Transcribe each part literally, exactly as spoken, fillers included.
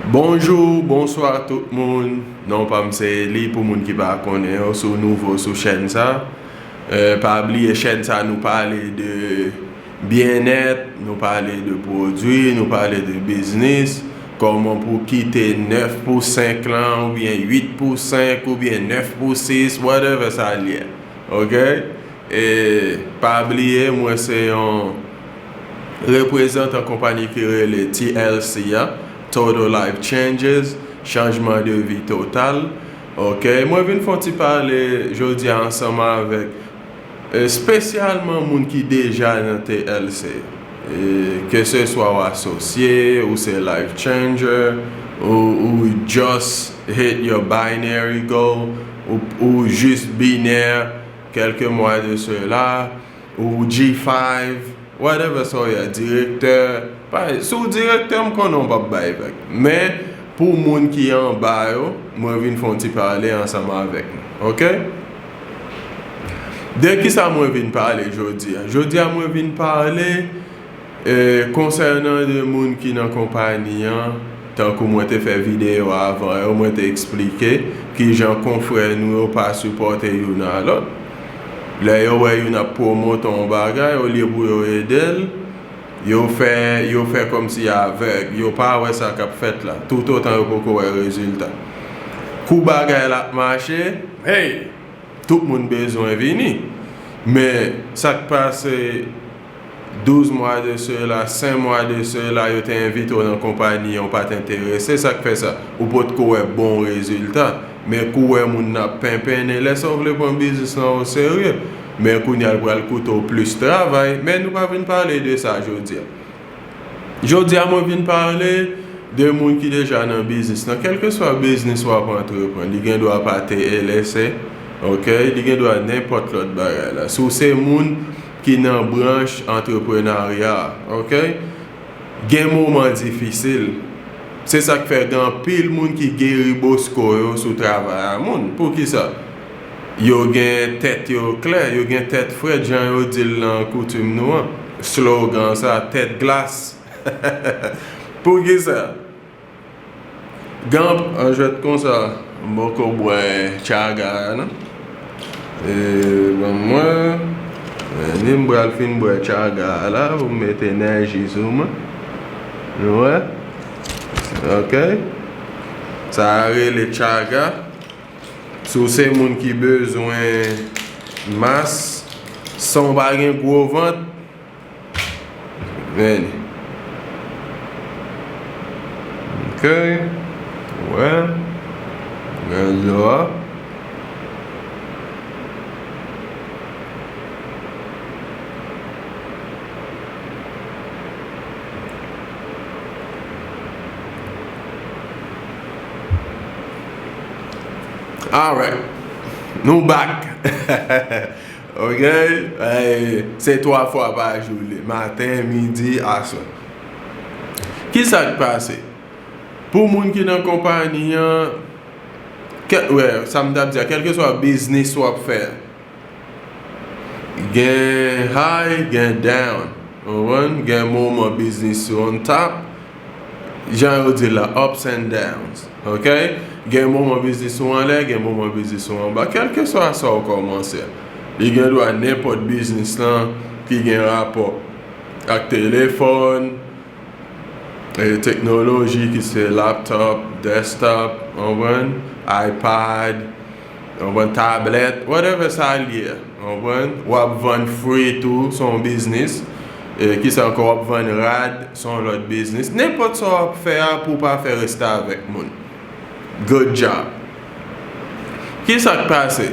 Bonjou, bonswa tout moun. Non pa m se Eli, pou moun ki pa konnen yo, si w nouvo sou chèn sa. Eh, pa bliye chèn sa nou pale de byennèt, nou pale de pwodui, nou pale de biznis, kòman pou kite nèf pou senk lan, oubyen uit pou senk, oubyen nèf pou sis, whatever sa l ye. Ok? E pa bliye, mwen se yon reprezantan konpayi ki rele T L C a, Total Life Changes, chanjman de vi total. Ok, mwen vin fè yon ti pale jodi a ansanm avèk, espesyalman moun ki deja nan T L C. E, ke se swa w asosye, ou se life changer, ou, ou just hit your binary goal, ou, ou jis binè, quelques mois de cela, ou G five, whatever sa w ye, direktè. Pa, si w direktè, m konnen w p ap bay vag. Men, pou moun ki anba yo, mwen vin fè yon ti pale ansanm avèk nou. Ok? De ki sa mwen vin pale jodi a? Jodi a, mwen vin pale, eh, konsènan de moun ki nan konpayi an, tankou mwen te fè videyo avan yo, mwen te eksplike kijan konfrè nou yo pa sipòte youn a lòt. Lè yo wè youn ap pwomote yon bagay, olye pou yo ede l, yo fè, yo fè kòmsi avèg, yo pa wè sa k ap fèt la, toutotan yo poko wè rezilta. Kou bagay la ap mache, hey, tout moun bezwen vini. Men, sa k pase douz mwa de sela, senk mwa de sela, yo te envite w nan konpayi an, ou pa t enterese, sa k fè sa? Ou potko wè bon rezilta. Men kou w wè moun nan ap penpennen, lè sa w vle pran biznis lan o serye. Men kounye a l pral koute w plis travay, men nou pa vin pale de sa jodi a. Jodi a, mwen vin pale de moun ki deja nan biznis lan. Kèlkeswa biznis w ap antreprann, li gen dwa pa T L C, ok? Li gen dwa nenpòt lòt bagay la. Si w se moun ki nan branch antreprenarya, ok? Gen moman difisil. Se sa k fè gen anpil moun ki geri bosko yo sou travay a moun. Poukisa? Yo gen tèt yo klè, yo gen tèt frèt, jan yo di l nan koutim nou an. Slogan sa, tèt glas. Poukisa? Gen anpil jwèt konsa, m poko bwè chaga a, non. E, ban mwen, men, m pral fin bwè chaga a la, pou m mete enèji sou mwen. Nou wè? Ok. Sa a rele chaga. Si w se moun ki bezwen mas, san w pa gen gwo vant, vini. Ok. Wè. Gade dlo a. Alright. Nou back. Ok? Eh, se twa fwa pa jou li. Maten, midi, aswè. Kisa k pase? Pou moun ki nan konpayi an, kè, wè, sa m t ap di a, kèlkeswa biznis w ap fè, gen high, gen down. Ou konprann? Gen moman biznis ou on top, jan yo di la, ups and downs. Ok? Gen moman biznis ou anlè, gen moman biznis ou anba. Kèlkeswa sa w kòmanse, li gen dwa nenpòt biznis lan ki gen rapò ak telefòn, e, teknoloji ki se laptop, desktop, w konprann, iPad, w konprann, tablèt, whatever sa l ye, w konprann, w ap vann fwi tou, se yon biznis, e, kisa ankò, w ap vann rad, se yon lòt biznis, nenpòt sa w ap fè a pou w pa fè restavèk moun. Good job. Kisa k pase?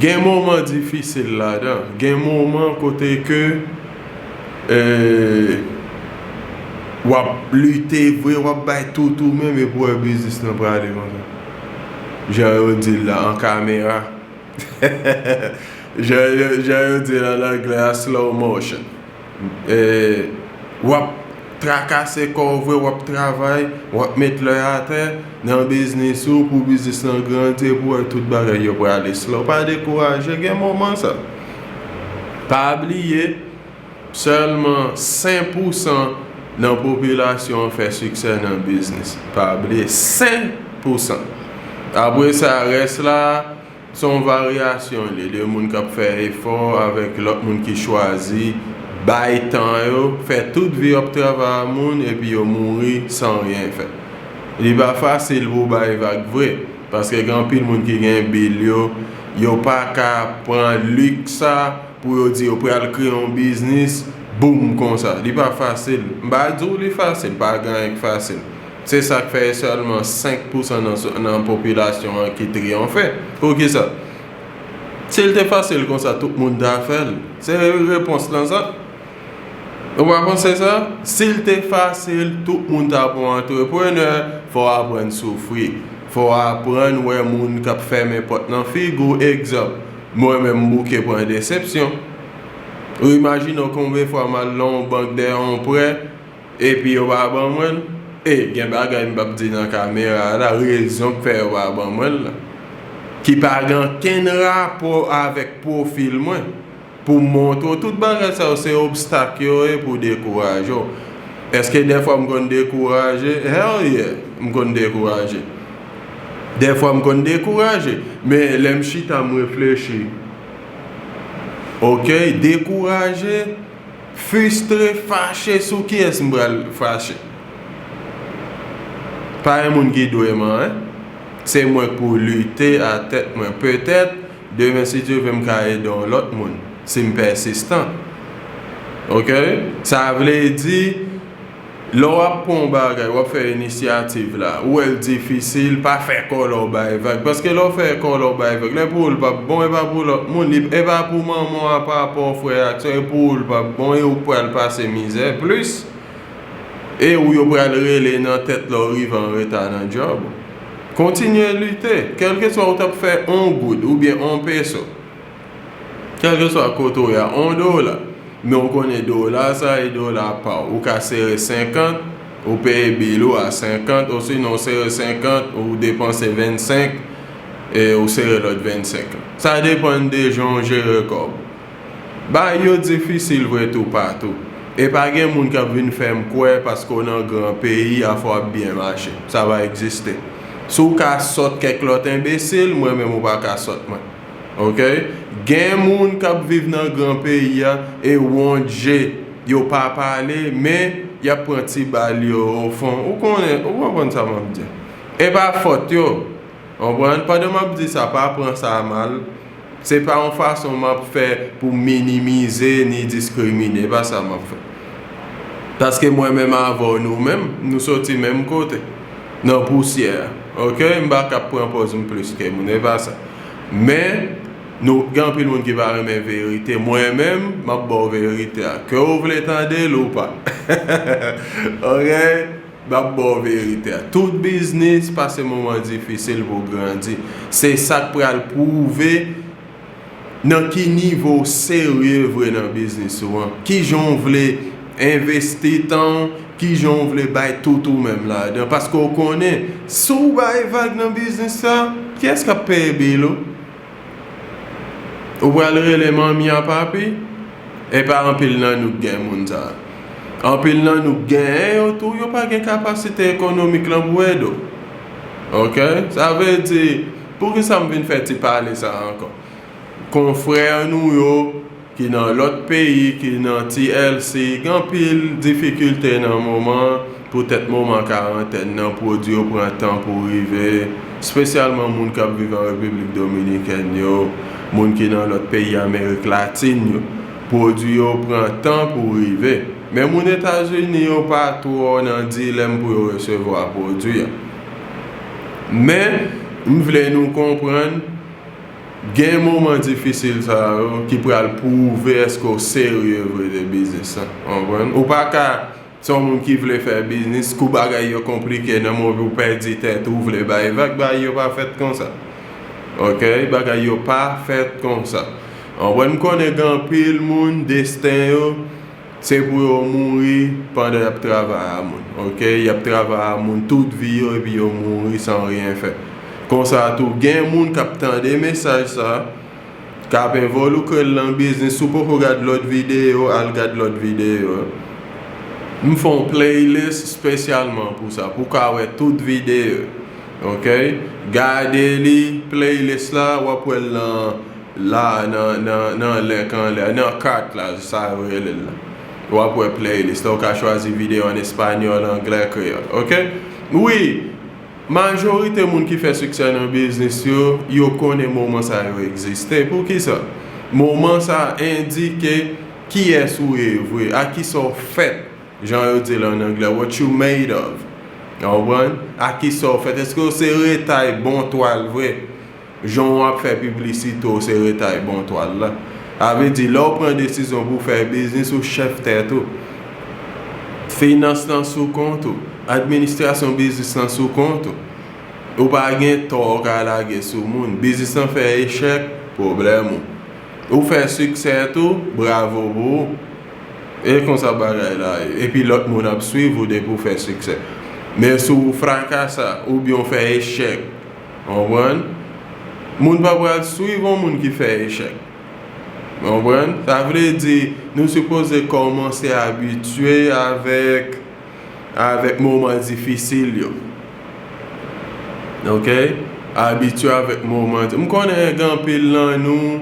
Gen moman difisil ladan. Gen moman kote ke, eh, w ap lite vre, w ap bay tout ou menm, epi w wè biznis lan prale konsa. Jan yo di l la, an kamera. Jan yo, jan yo di l an anglè a, slow motion. E, w ap trakase kò w vre, w ap travay, w ap met lè atè nan biznis ou pou biznis lan grandi, epi w wè tout bagay yo prale slow. Pa dekouraje, gen moman sa. Pa bliye, sèlman senk pousan nan popilasyon an fè siksè nan biznis. Pa bliye, senk pousan. Apre sa, rès la, se yon varyasyon li, de moun k ap fè efò avèk lòt moun ki chwazi bay tan yo, fè tout vi yo ap travay a moun, epi yo mouri san ryen fèt. Li pa fasil pou w bay vag vre, paske gen anpil moun ki gen bil yo, yo pa ka pran liks sa pou yo di yo pral kreye yon biznis, boum, konsa. Li pa fasil. M pa di w li fasil, pa gen anyen k fasil. Se sa k fè e sèlman senk pousan nan, nan popilasyon an ki triyonfe. Poukisa? Si l te fasil konsa, tout moun ta fè l. Se repons lan sa. Ou pa panse sa? Si l te fasil, tout moun ta pran antreprenè. Fò w aprann soufri. Fò w aprann wè moun k ap fèmen pòt nan figi w. Egzanp, mwen menm m bouke pran desepsyon. Ou imajine w konbyen fwa m al nan yon bank dèyè yon prè, epi yo pa ban mwen l? E, gen bagay m p ap di nan kamera la, rezon k fè yo pa ban mwen l la, ki pa gen ankenn rapò avèk pwofil mwen. Pou m montre w, tout bagay sa yo se obstak yo ye pou dekouraje w. Èske dèfwa m konn dekouraje? Hell yeah, m konn dekouraje. Dèfwa m konn dekouraje, men lè m chita m reflechi, ok, dekouraje, fristre, fache, sou kiyès m pral fache? Pa gen moun ki dwe m anyen. Se mwen k pou lite a tèt mwen. Petèt, demen, si Dye vle, m ka ede yon lòt moun, si m pèsistan. Ok? Sa vle di, lè w ap pran yon bagay, w ap fè inisyativ la, ou wè l difisil, pa fè kòlè w bay vag. Paske lè w fè kòlè w bay vag, lè pou ou l p ap bon, e pa pou lòt moun, li, e pa pou manman w a, pa pou frè ak sè, e pou ou l p ap bon, e ou k pral pase mizè plis. E ou yo pral rele nan tèt lè w rive an reta nan djòb ou. Kontinye lite, kèlkeswa ou t ap fè on goud oubyen on peso. Kèlkeswa kote w ye a, on dola. Men ou konnen dola sa e dola pa w. Ou ka sere senkant, ou peye bil ou a senkant, osinon ou sere senkant, ou depanse vennsenk, e ou sere lòt vennsenk. Sa depann de jan w jere kòb ou. Bagay yo difisil vre toupatou. E pa gen moun k ap vin fè m kwè paske w nan gran peyi, afè w ap byen mache. Sa pa egziste. Si w ka sòt kèk lòt enbesil, mwen menm ou pa ka sòt mwen. Ok? Gen moun k ap viv nan gran peyi a, e wondje, yo pa pale, men y ap pran ti bal yo ofon. Ou konnen, ou konprann sa m ap di. E pa fòt yo. Konprann? Pandan m ap di sa, pa pran sa mal. Se pa yon fason m ap fè pou minimize ni diskrimine. E pa sa m ap fè. Paske mwen menm avè w, nou menm, nou soti menm kote. Nan pousyè a. Ok? M pa ka pran pòz m plis ke moun. E pa sa. Men, nou, gen anpil moun ki pa renmen verite. Mwen menm, m ap ba w verite a. Ke w vle tande l ou pa. Ok? M ap ba w verite a. Tout biznis pase moman difisil pou w grandi. Se sa k pral pwouve nan ki nivo w serye vre nan biznis ou an. Kijan w vle envesti tan w, kijan w vle bay tout ou menm ladan. Paske w konnen, si w bay vag nan biznis sa, kiyès k ap peye bil ou? Ou pral rele manmi a papi? E pa anpil nan nou k gen moun sa a. Anpil nan nou k genyen yo tou, yo pa gen kapasite ekonomik lan pou ede w. Ok? Sa vle di, poukisa m vin fè ti pale sa a ankò? Konfrè nou yo, ki nan lòt peyi, ki nan T L C, gen anpil difikilte nan moman, poutèt moman karantèn nan, pwodui yo pran tan pou rive, espesyalman moun k ap viv an Repiblik Dominikèn yo, moun ki nan lòt peyi Amerik Latin yo. Pwodui yo pran tan pou rive. Men moun Etazini yo pa twò nan dilèm pou yo resevwa pwodui a. Men, m vle nou konprann, gen moman difisil sa yo ki pral pwouve èske w serye vre de biznis lan. Konprann? Ou pa ka se yon moun ki vle fè biznis, kou bagay yo konplike nan moman pou pèdi tèt ou, vle bay vag, bagay yo pa fèt konsa. Ok? Bagay yo pa fèt konsa. Konprann? M konnen gen anpil moun, desten yo, se pou yo mouri pandan y ap travay a moun. Ok? Y ap travay a moun tout vi yo, epi yo mouri san ryen fè. Konsa tou, gen moun k ap tande mesaj sa, k ap envolikre l nan biznis. Si w poko gad lòt videyo, al gad lòt videyo. M fè yon playlist espesyalman pou sa, pou w ka wè tout videyo. Ok? Gade li, playlist la, w ap wè l nan, la, nan, nan, nan link anlè, nan kat la, sa yo rele l la. W ap wè playlist la, w ka chwazi videyo an espanyòl, anglè, kreyòl. Ok? Wi, majorite moun ki fè siksè nan biznis yo, yo konnen moman sa yo egziste. Poukisa? Moman sa endike kiyès ou ye vre, a kisa w fèt, jan yo di l an anglè, what you made of. Ou konprann? A kisa w fèt? Èske w se retay bon twal vre? Jan w ap fè piblisite w se retay bon twal la. Sa vle di, lè w pran desizyon pou w fè biznis, ou chèf tèt ou. Finans lan sou kont ou. Administrasyon biznis lan sou kont ou. Ou pa gen tò w ka lage sou moun. Biznis lan fè echèk, pwoblèm ou. Ou fè siksè tou, bravo pou ou. E konsa bagay la ye. Epi lòt moun ap swiv ou depi w fè siksè. Men si w frakasa, oubyen w fè echèk, konprann? Moun pa pral swiv yon moun ki fè echèk. Konprann? Sa vle di, nou sipoze kòmanse abitye avèk, avèk moman difisil yo. Ok? Abitye avèk moman di-, m konnen gen anpil nan nou,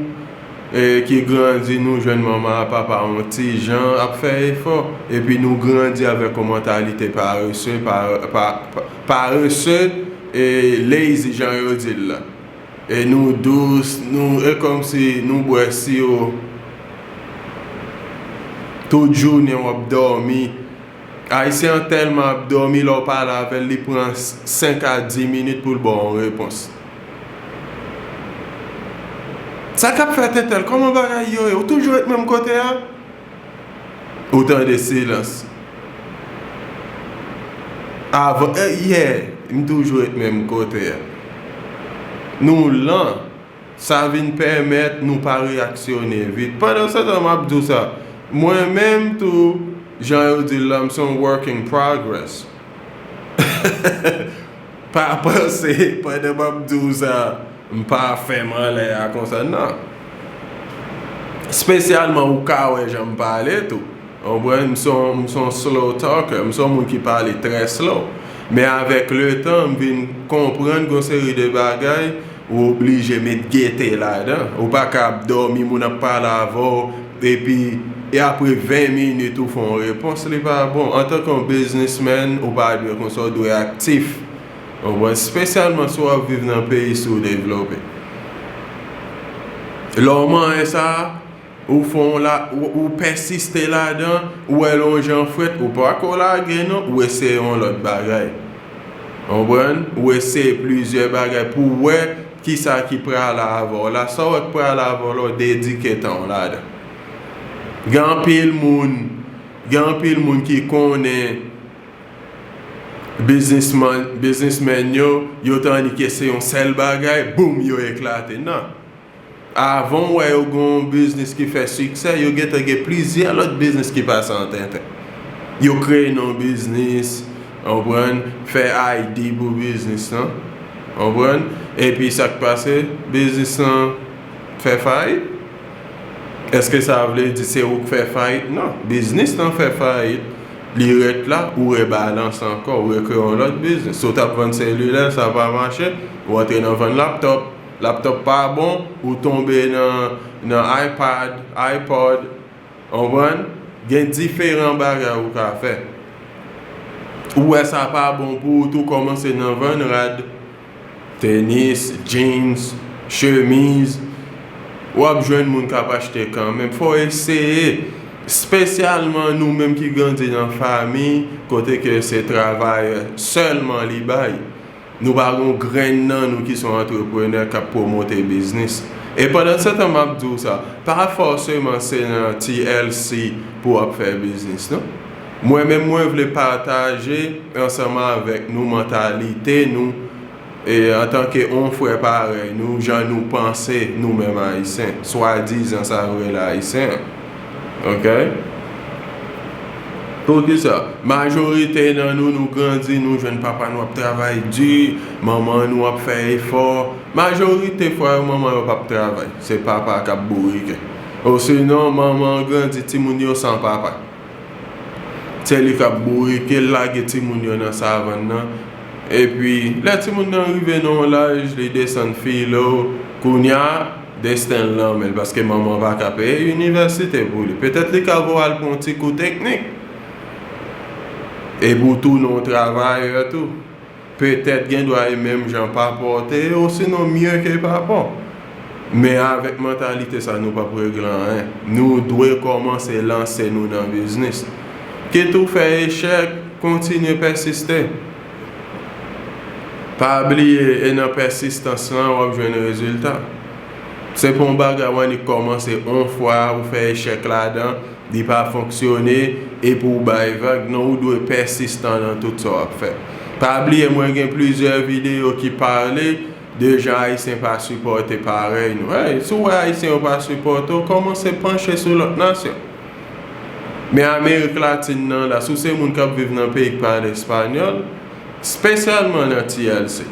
e, ki grandi, nou jwenn manman ak papa yon ti jan ap fè efò. Epi nou grandi avèk yon mantalite parese, pa, pa, pa, parese, e lazy, jan yo di l la. E nou dous, nou, e kòmsi nou bwè siwo. Tout jounen w ap dòmi. Ayisyen an tèlman ap dòmi, lè w pale avè l, li pran senk a dis minit pou l ba w yon repons. Sa k ap fèt, entèl? Kòman bagay yo ye? Ou toujou ret menm kote a? Ou tande silans. Avan, eh, yeah, m toujou ret menm kote a. Nou lan, sa vin pèmèt nou pa reyaksyone vit. Pandan se tan, m ap di w sa, mwen menm tou, jan yo di l la, m se yon work in progress. Pa panse, pandan m ap di w sa, m pa fèm anlè a konsa, non. Espesyalman, ou ka wè jan m pale tou. Ou konprann? M se yon, m se yon slow talker, m se yon moun ki pale trè slow. Men avèk letan, m vin konprann gen yon seri de bagay, ou oblije met gete ladan. Ou pa ka ap dòmi, moun ap pale avè w, epi, e apre ven minit ou fè yon repons, li pa bon. Antanke yon businessman, ou pa dwe konsa, ou dwe aktif. Ou konprann? Espesyalman si w ap viv nan peyi soudevlope. Lè w manyen sa, ou fè w la, ou, ou pèsiste ladan, ou wè l yon jan frèt, ou pa ko lage non, ou eseye yon lòt bagay. Ou konprann? Ou eseye plizyè bagay pou w wè kisa ki prale avè w la. Sa w wè k prale avè w la, w dedike tan w ladan. Gen anpil moun, gen anpil moun ki konnen biznisman, biznismèn yo, yo tande ke se yon sèl bagay, boum, yo eklate. Non. Avan w wè yo gen yon biznis ki fè siksè, yo gentan gen plizyè lòt biznis ki pase an tenten. Yo kreye non biznis, w konprann, fè I D pou biznis lan, w konprann, epi sa k pase, biznis lan fè fayit. Èske sa vle di se ou k fè fayit? Non, biznis lan fè fayit. Li ret la, ou rebalanse ankò, ou rekreye yon lòt biznis. Si w t ap vann selilè, sa pa mache, ou antre nan vann laptòp. Laptòp pa bon, ou tonbe nan, nan iPad, iPod. Ou konprann? Gen diferan bagay ou ka fè. Ou wè sa pa bon pou ou tou, kòmanse nan vann rad, tenis, jeans, chemiz. W ap jwenn moun k ap achte kanmenm. Fò w eseye. Espesyalman nou menm ki grandi nan fanmi kote ke se travayè sèlman li bay. Nou pa gen yon grenn nan nou ki se yon antreprenè k ap pwomote biznis. E pandan se tan m ap di w sa, pa fòseman se nan T L C pou w ap fè biznis, non. Mwen menm, mwen vle pataje ansanm avèk nou mantalite nou, e antanke yon frè parèy nou, jan nou panse nou menm Ayisyen, swadizan sa yo rele Ayisyen an. Ok? Poukisa? Majorite nan nou, nou grandi, nou jwenn papa nou ap travay di, manman nou ap fè efò. Majorite fwa yo, manman yo p ap travay. Se papa k ap bourike. Osinon, manman an grandi, timoun yo san papa. Se li k ap bourike l, lage timoun yo nan savann nan. Epi, lè timoun nan rive nan yon laj, li desann filo, kounye a, desten l nan men l, paske manman pa ka peye inivèsite pou li. Petèt li ka voye al pran yon ti kou teknik. Epi w tounen yon travayè tou. Petèt gen dwa e menm jan pa pòte, osinon mye ke pa pò. Men avèk mantalite sa, nou p ap regle anyen. Nou dwe kòmanse lanse nou nan biznis. Kit ou fè echèk, kontinye pèsiste. Pa bliye, e nan pèsistans lan, w ap jwenn rezilta. Se pa yon bagay w annik kòmanse yon fwa, ou fè echèk ladan, li pa fonksyone, epi w bay vag. Non, ou dwe pèsistan nan tout sa w ap fè. Pa bliye, mwen gen plizyè videyo ki pale de jan Ayisyen pa sipòte parèy nou. Hey, si w wè Ayisyen yo pa sipòte w, kòmanse panche sou lòt nasyon. Men Amerik Latin nan la, si w se moun k ap viv nan peyi k pale espanyòl, espesyalman nan T L C,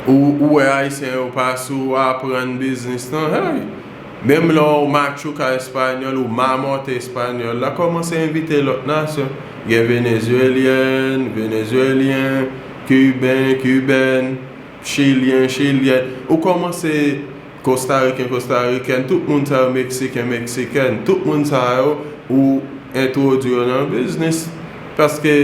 ou, ou wè Ayisyen yo pa sou aprann biznis nan, hey! Menm lè w matchouka espanyòl ou mamòte espanyòl la, kòmanse envite lòt nasyon. Gen venezuelyen, venezwelyen, kiben, kibèn, chilyen, chilyèn. Ou kòmanse kostariken, kostarikèn, tout moun sa yo, meksiken, meksikèn, tout moun sa yo, ou entwodui yo nan biznis. Paske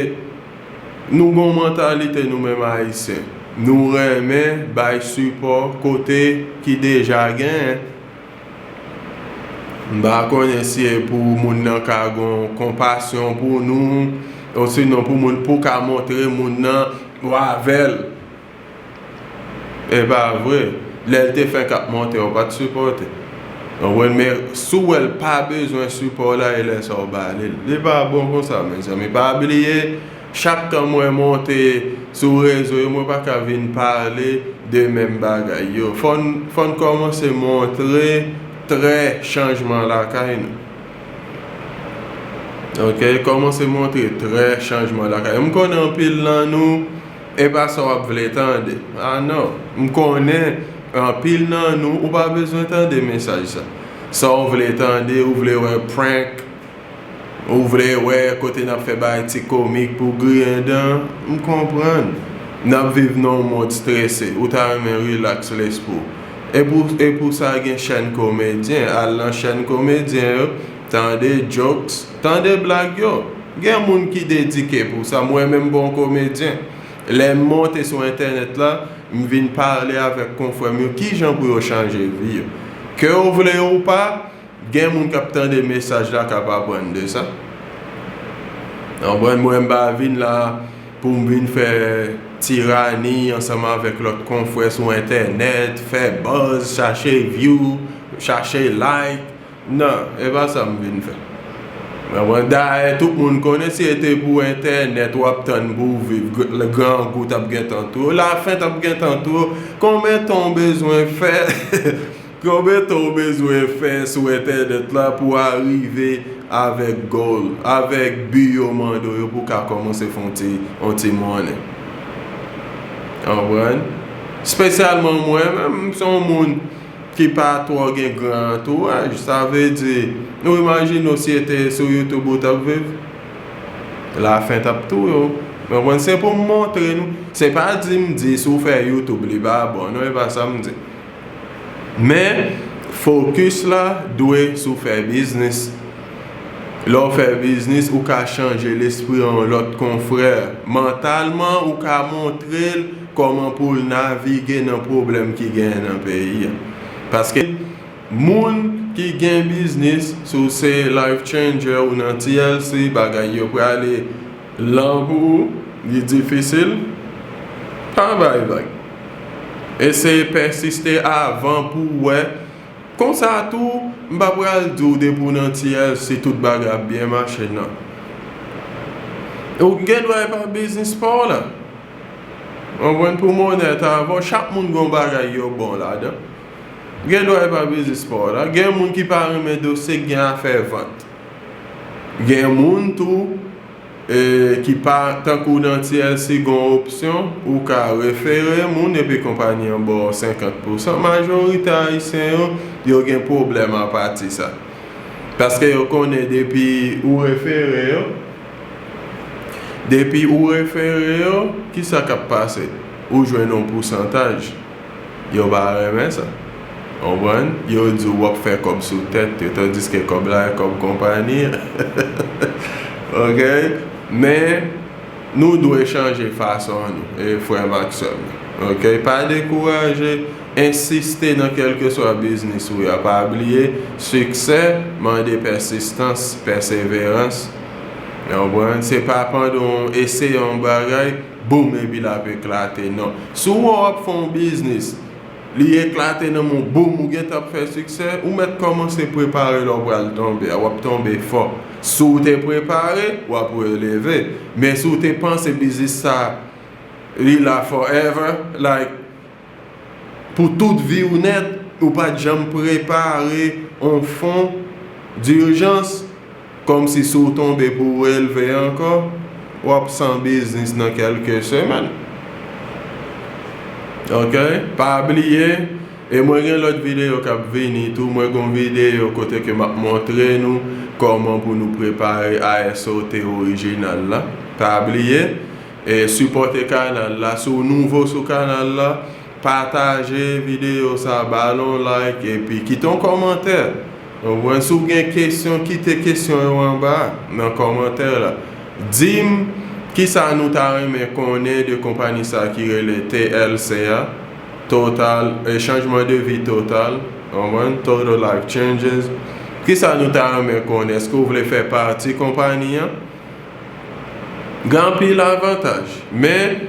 nou gon mantalite nou menm Ayisyen. Nou renmen bay sipò kote ki deja genyen. M pa konnen si e pou moun nan ka gon konpasyon pou nou, osinon pou moun pou ka montre moun nan w avè l. E pa vre, lè l te fenk ap monte, w pa t sipòte. Konprann? Men si w wè l pa bezwen sipò w la, e lè sa w ba li l. Li pa bon konsa, mezanmi. Pa bliye, chak tan mwen monte sou rezo yo, mwen pa ka vin pale de menm bagay yo. Fò n, fò n kòmanse montre trè chanjman lakay nou. Ok, kòmanse montre trè chanjman lakay. M konnen anpil nan nou, e pa sa w ap vle tande. Ah non, m konnen anpil nan nou, ou pa bezwen tande mesaj sa. Sa w vle tande, ou vle wè prank, ou vle wè kote n ap fè bagay ti komik pou griyen dan, m konprann. N ap viv nan yon mond strese, ou ta renmen rilaks lespri w. E pou, e pou sa gen chèn komedyen, al nan chèn komedyen yo, tande jokes, tande blag yo. Gen moun ki dedike pou sa, mwen menm bon komedyen. Lè m monte sou entènèt la, m vin pale avèk konfrè m yo, kijan pou yo chanje vi yo. Ke w vle ou pa, gen moun k ap tande mesaj la k ap aprann de sa. Konprann? Mwen, m pa vin la pou m vin fè tirani ansanm avèk lòt konfrè sou entènèt, fè buzz, chache view, chache like. Non, e pa sa m vin fè. Konprann? Dayè, tout moun konnen si e te pou entènèt w ap tann pou w viv, gr-, grangou t ap gentan touye w, lafen t ap gentan touye w. Konbyen tan w bezwen fè? Konbyen tan w bezwen fè sou entènèt la pou w arive avèk goal, avèk bi yo mande w yo pou w ka kòmanse fè yon ti, yon ti monnen? Konprann? Espesyalman mwen menm, m se yon moun ki pa twò gen gran antouraj. Sa vle di, nou imajine w si e te sou YouTube ou t ap viv. Lafen t ap touye w. Konprann? Se pou m montre nou. Se pa di m di si w fè YouTube li pa bon. Non, e pa sa m di. Men, fokis la dwe sou fè biznis. Lè w fè biznis, ou ka chanje lespri yon lòt konfrè. Mantalman, ou ka montre l kòman pou l navige nan pwoblèm ki genyen nan peyi a. Paske moun ki gen biznis, si w se Life Changer ou nan T L C, bagay yo prale lan pou ou, li difisil, pa bay vag. Eseye pèsiste avan pou w wè. Konsa tou, m pa pral di w depi w nan T L C tout bagay ap byen mache, non. Ou gen dwa e pa biznis pa w la. Konprann? Pou m onèt avè w, chak moun gen yon bagay yo bon ladan. Gen dwa e pa biznis pa w la. Gen moun ki pa renmen dosye k gen afè vant. Gen moun tou, e, ki pa, tankou nan T L C gen yon opsyon, ou ka refere moun epi konpayi an ba w senkant pousan. Majorite Ayisyen yo, yo gen pwoblèm apati sa. Paske yo konnen depi ou refere yo, depi ou refere yo, kisa k ap pase? Ou jwenn yon pousantaj. Yo pa renmen sa. Konprann? Yo di w w ap fè kòb sou tèt yo, tandiske kòb la e kòb konpayi a. Ok? Men, nou dwe chanje fason nou, e frè m ak sè m yo. Ok? Pa dekouraje, ensiste nan kèlkeswa biznis ou ye a. Pa bliye, siksè mande pèsistans, pèseverans. Ou konprann? Se pa pandan w eseye yon bagay, boum, epi l ap eklate. Non. Si w wè w ap fè yon biznis, li eklate nan men w, boum, ou gentan ap fè siksè, ou mèt kòmanse prepare lè w pral tonbe a, w ap tonbe fò. Si w te prepare, w ap releve. Men si w te panse biznis sa, li la forever, like, pou tout vi w nèt, ou pa t janm prepare yon fon dijans, kòmsi si w tonbe pou w releve ankò, w ap san biznis nan kèlke semèn. Ok? Pa bliye, e mwen gen lòt videyo k ap vini tou, mwen gen yon videyo kote ke m ap montre nou kòman pou nou prepare I S O T orijinal la. Pa bliye, e sipòte kanal la. Si w nouvo sou kanal la, pataje videyo sa, ba l yon like, epi kite yon kòmantè. Ou konprann? Si w gen kesyon, kite kesyon yo anba nan kòmantè la. Di m kisa nou ta renmen konnen de konpayi sa ki rele T L C a, Total, e chanjman de vi total, ou konprann? Total Life Changes. Kisa nou ta renmen konnen? Èske w vle fè pati konpayi an? Gen anpil avantaj. Men,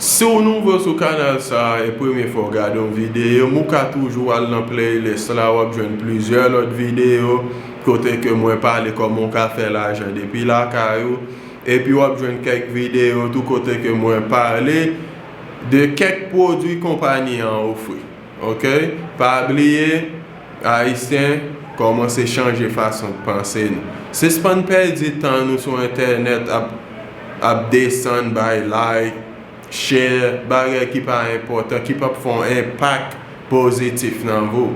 si w nouvo sou kanal sa a e premye fwa w gade yon videyo m, ou ka toujou al nan playlist la, w ap jwenn plizyè lòt videyo kote ke mwen pale kòman w ka fè lajan depi lakay ou. Epi w ap jwenn kèk videyo tou kote ke mwen pale de kèk pwodui konpayi an ofri. Ok? Pa bliye, Ayisyen, kòmanse chanje fason de panse nou. Sispann pèdi tan nou sou entènèt ap, ap desann bay like, share, bagay ki pa enpòtan, ki p ap fè yon enpak pozitif nan vi w.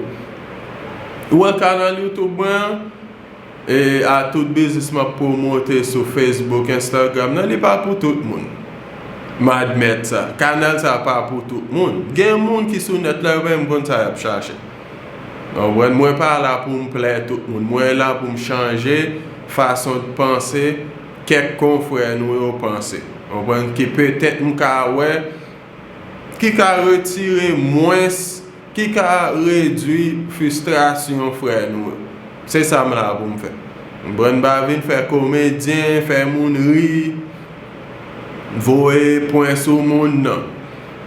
Ou wè kanal YouTube mwen an? E a tout biznis m ap pwomote sou Facebook, Instagram nan, li pa pou tout moun. M admèt sa. Kanal sa pa pou tout moun. Gen moun ki sou nèt la, yo pa menm konn sa y ap chache. Ou konprann? Mwen pa la pou m plè tout moun. Mwen la pou m chanje fason de panse kèk konfrè nou yo panse. Ou konprann? Ki petèt m ka wè ki ka retire mwens, ki ka redui fristrasyon frè nou yo. Se sa m la pou m fè. M pran m pa vin fè komedyen, fè moun ri, voye pwen sou moun, non.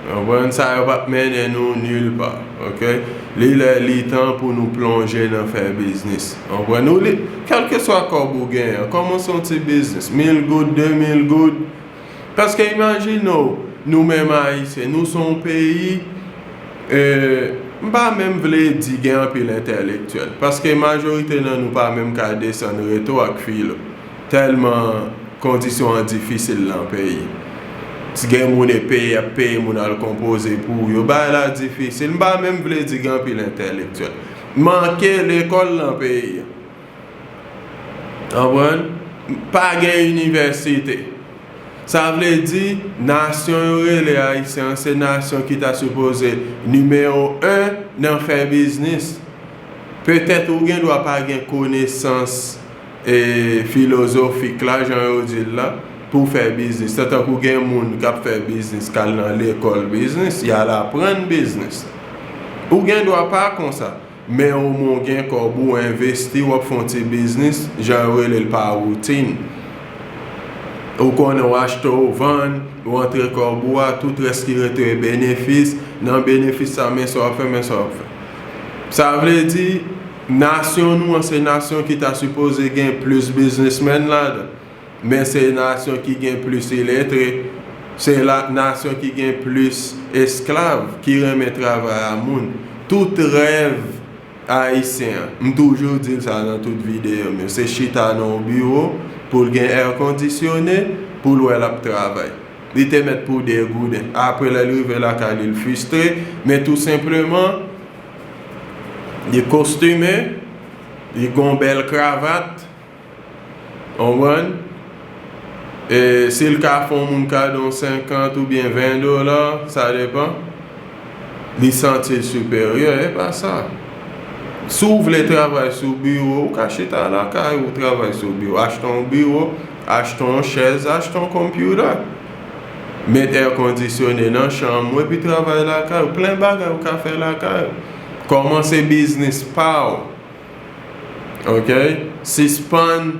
Ou konprann? Sa yo p ap mennen nou nil pa, ok? Li lè, li tan pou nou plonje nan fè biznis. Ou konprann? Ou li, kèlkeswa kòb ou genyen, kòmanse yon ti biznis, mil goud, de mil goud, Paske imajine w, nou menm Ayisyen, nou se yon peyi, e, m pa menm vle di gen anpil entèlektyèl, paske majorite nan nou pa menm ka desann reto ak filo, tèlman kondisyon an difisil nan peyi. Si gen moun e peye, y ap peye moun al konpoze pou yo, bagay la difisil. M pa menm vle di gen anpil entèlektyèl. Manke lekòl nan peyi a. Konprann? Pa gen inivèsite. Sa vle di, nasyon yo rele Ayisyen an, se nasyon ki ta sipoze nimewo en nan fè biznis. Petèt ou gen dwa pa gen konesans, e, filozofik la, jan yo di l la, pou fè biznis. Tankou gen moun k ap fè biznis, k al nan lekòl biznis, y al aprann biznis. Ou gen dwa pa konsa. Men omwen w gen kòb ou envesti, w ap fè yon ti biznis, jan yo rele l pa woutin. Ou konnen w achte, w vann, w antre kòb ou a, tout rès ki rete e benefis, nan benefis sa, men sa w ap fè, men sa w ap fè. Sa vle di, nasyon nou an se nasyon ki ta sipoze gen plis biznismenn ladan. Men se nasyon ki gen plis iletre, se la, nasyon ki gen plis esklav ki renmen travay a moun. Tout rèv ayisyen an, m toujou di l sa nan tout videyo m yo, se chita nan yon biwo pou l gen èkondisyone, pou l wè l ap travay. Li te mèt pou degouden. Apre, lè l rive lakay li, l fristre, men tou senpleman, li kostime, Li gon bèl kravat, konprann? E si l ka fè yon moun kado yon senkant oubyen ven dola, sa depan, li santi l siperyè, e pa sa. Si w vle travay sou biwo, ou ka chita lakay ou travay sou biwo. Achte yon biwo, achte yon chèz, achte yon konpyouta. Met èkondisyone nan chanm ou epi travay lakay ou. Plen bagay ou ka fè lakay ou. Kòmanse biznis pa w. Ok? Sispann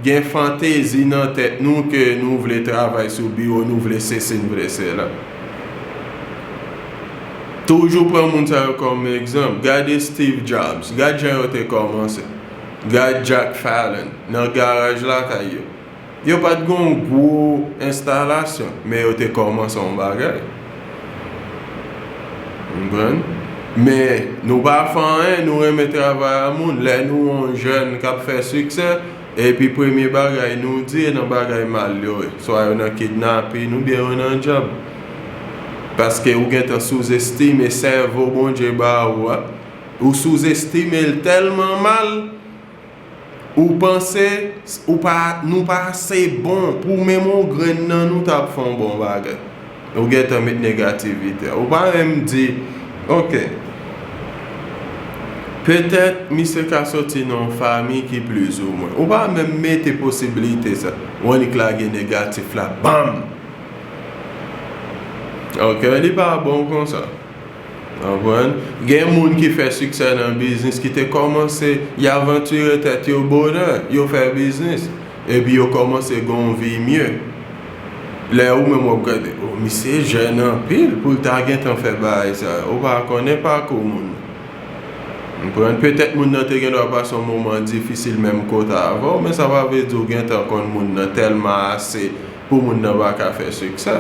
gen fantezi nan tèt nou ke nou vle travay sou biwo, nou vle sesi, nou vle sela. Toujou pran moun sa yo kòm egzanp. Gade Steve Jobs. Gad jan yo te kòmanse. Gad Jack Fallon nan garaj lakay yo. Yo pa t gen yon gwo enstalasyon, men yo te kòmanse yon bagay. Konprann? Men nou pa fè anyen, nou renmen travay a moun. Lè nou wè yon jèn k ap fè siksè, epi premye bagay nou di, e nan bagay mal yo ye. Swa yo nan kidnapin oubyen yo nan djòb. Paske ou gentan souzestime sèvo Bondye ba ou a. Ou souzestime l tèlman mal, ou panse ou pa, nou pa ase bon pou menm yon grenn nan nou ta ap fè yon bon bagay. Ou gentan met negativite. Ou pa menm di, ok, petèt misye ka soti nan yon fanmi ki plizoumwen. Ou pa menm mete posibilite sa. Ou annik lage negatif la, banm! Ok, li pa bon konsa. Konprann? Gen moun ki fè siksè nan biznis, ki te kòmanse, y avantire tèt yo bonè, yo fè biznis, epi yo kòmanse gen yon vi mye. Lè ou menm w ap gade, o, misye jèn anpil pou l ta gentan fè bagay sa. Ou pa konnen pakou moun nan. Konprann? Petèt moun nan te gen dwa pase yon moman difisil menm kote avè w, men sa pa vle di w gentan konn moun nan tèlman ase pou moun nan pa ka fè siksè.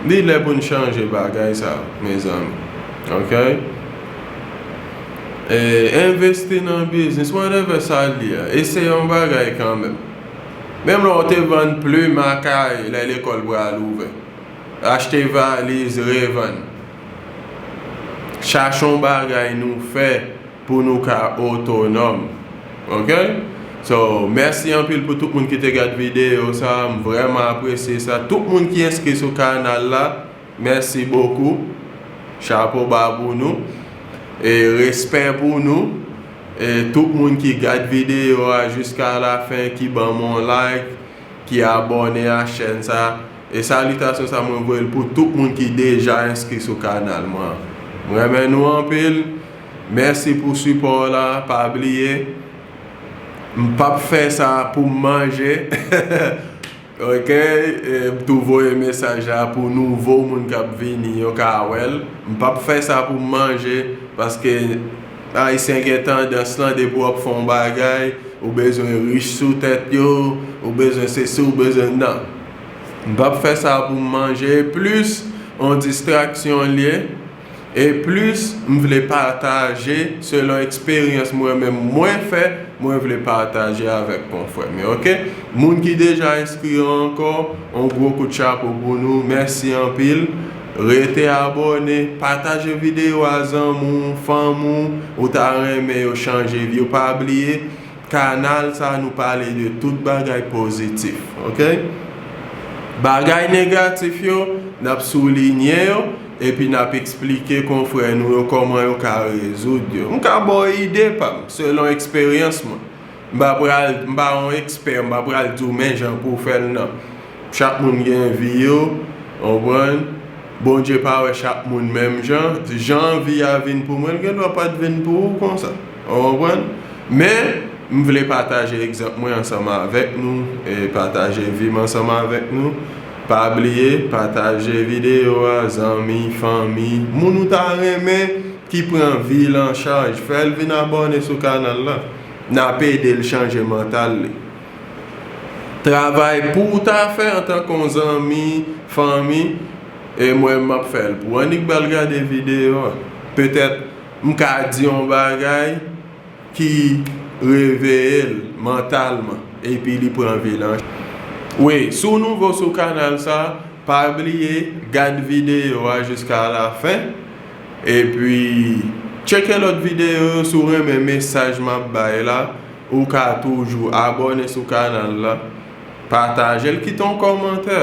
Li lè pou n chanje bagay sa, mezanmi. Ok? E, envesti nan biznis, whatever sa l ye a, eseye yon bagay kanmenm. Menm lè w te vann plim a kay lè lekòl pral ouvè, achte valiz, revann. Chache yon bagay nou fè pou nou ka otonòm. Ok? So, mèsi anpil pou tout moun ki te gad videyo sa. M vrèman apresye sa. Tout moun ki enskri sou kanal la, mèsi bokou. Chapo ba pou nou. E respè pou nou. E tout moun ki gad videyo a jiska lafen, ki ban m yon like, ki abòne a chèn sa. E salitasyon sa mwen voye l pou tout moun ki deja enskri sou kanal mwen an. M renmen nou anpil. Mèsi pou sipò w la. Pa bliye, m p ap fè sa pou m manje. Ok? E m tou voye mesaj la pou nouvo moun k ap vini yo ka wè l. M p ap fè sa pou m manje, paske Ayisyen gen tandans lan, depi w ap fè yon bagay, ou bezwen rich sou tèt yo, ou bezwen sesi, ou bezwen, nan. M p ap fè sa pou m manje, e plis yon distraksyon l ye, e plis m vle pataje selon eksperyans mwen menm mwen fè, mwen vle pataje avèk konfrè m yo, ok? Moun ki deja enskri yo ankò, yon gwo kout chapo pou nou, mèsi anpil. Rete abòne, pataje videyo a zanmi w, fanmi w, ou ta renmen yo chanje vi yo. Pa bliye, kanal sa nou pale de tout bagay pozitif, ok? Bagay negatif yo, n ap soulinye yo, epi n ap eksplike konfrè nou yo kòman yo ka rezoud yo. M ka ba w ide pa m, selon eksperyans mwen. M pa pral, m pa yon ekspè, m pa pral di w men jan pou w fè l, nan. Chak moun gen vi yo, w konprann? Bondye pa wè chak moun menm jan. Jan vi a vin pou mwen, l gen dwa pa t vin pou ou konsa. W konprann? Men, m vle pataje egzanp mwen ansanm avèk nou, e pataje vi m ansanm avèk nou. Pa bliye, pataje videyo a, zanmi, fanmi, moun ou ta renmen ki pran vi l an chaj, fè l vin abòne sou kanal la. N ap ede l chanje mantal li. Travay pou w ta fè antanke yon zanmi, fanmi, e mwen m ap fè l pou w. Annik ba l gade videyo a. Petèt m ka di yon bagay ki reveye l mantalman, epi li pran vi l an. Wi, si w nouvo sou kanal sa, pa bliye gad videyo a jiska lafen, epi tcheke lòt videyo yo si w renmen mesaj m ap bay la. Ou ka toujou abòne sou kanal la, pataje l, kite yon kòmantè.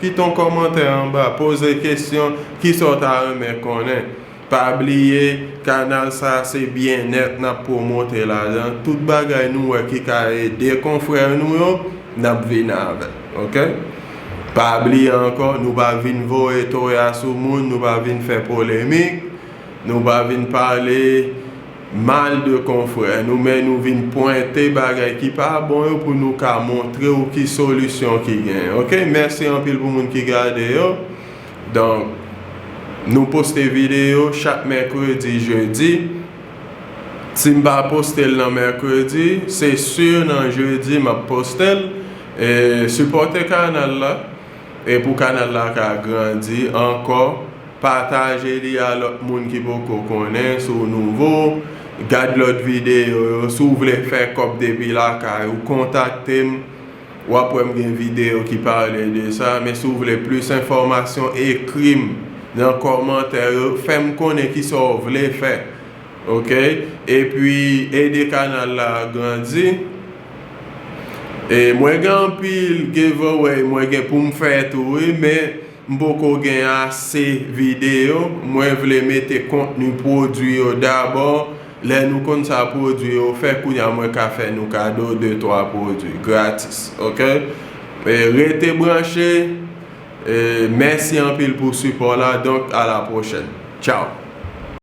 Kite yon kòmantè anba, poze kesyon, kisa w ta renmen konnen. Pa bliye, kanal sa se byennèt n ap pwomote ladan. Tout bagay nou wè ki ka ede konfrè nou yo, n ap vin avè l, oke? Pa bliye ankò, nou pa vin voye toya sou moun, nou pa vin fè polemik, nou pa vin pale mal de konfrè nou, men nou vin pwente bagay ki pa bon yo pou nou ka montre w ki solisyon ki genyen, oke? Mèsi anpil pou moun ki gade yo. Donk, nou poste videyo chak mèkredi, jedi. Si m pa poste l nan mèkredi, se si nan jedi m ap poste l. E sipòte kanal la. E pou kanal la ka grandi ankò, pataje li a lòt moun ki poko konnen. Si w nouvo, gad lòt videyo yo. Si w vle fè kòb depi lakay ou, kontakte m. W ap wè m gen videyo ki pale de sa, men si w vle plis enfòmasyon, ekri m nan kòmantè yo, fè m konnen kisa w vle fè, oke? Epi, ede kanal la grandi. E mwen gen anpil giveaway mwen gen pou m fè tou, wi, men m poko gen ase videyo. Mwen vle mete kontni pwodui yo dabò. Lè nou konn sa pwodui yo fè, kounye a mwen ka fè nou kado de twa pwodui gratis, oke? E rete branche. E mèsi anpil pou sipò la. Donk, a la pwochèn. Tchaw.